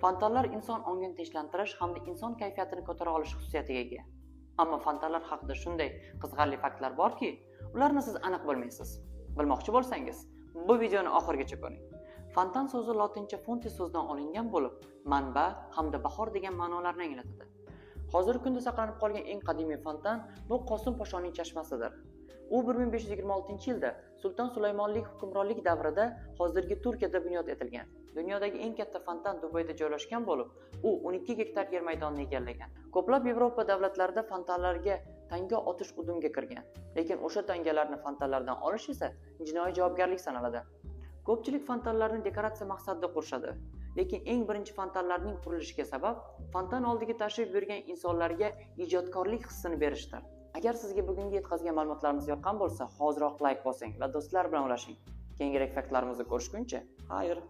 Fontanlar inson ongini tinchlantirish hamda inson kayfiyatini ko'tara olish xususiyatiga ega. Ammo fontanlar haqida shunday qiziqarli faktlar borki, ularni siz aniq bilmaysiz. Bilmoqchi bo'lsangiz, bu videoni oxirigacha ko'ring. Fontan so'zi lotincha fonte so'zidan olingan bo'lib, manba hamda bahor degan ma'nolarni anglatadi. Hozirgi kunda saqlanib qolgan eng qadimiy fontan bu Qosim Poshoning chashmasidir. U 1526-yilda Sulton Sulaymonlik hukmronlik davrida hozirgi Turkiyada bunyod etilgan. Dunyodagi eng katta fontan Dubayda joylashgan bo'lib, u 12 gektar yer maydonini egallagan. Ko'plab Yevropa davlatlarida fontanlarga tanga otish udumga kirgan. Lekin o'sha tangalarni fontanlardan olish esa jinoiy javobgarlik sanaladi. Ko'pchilik fontanlarni dekoratsiya maqsadida qurishadi. Lekin eng birinchi fontanlarning qurilishiga sabab fontan oldiga tashrif buyurgan insonlarga ijodkorlik hissini berishdir. Agar sizga bugungi yetkazgan ma'lumotlarimiz yoqqan bo'lsa, hoziroq like bosing va do'stlar bilan ulashing. Keyingiroq faktlarimizni ko'rishguncha, xayr.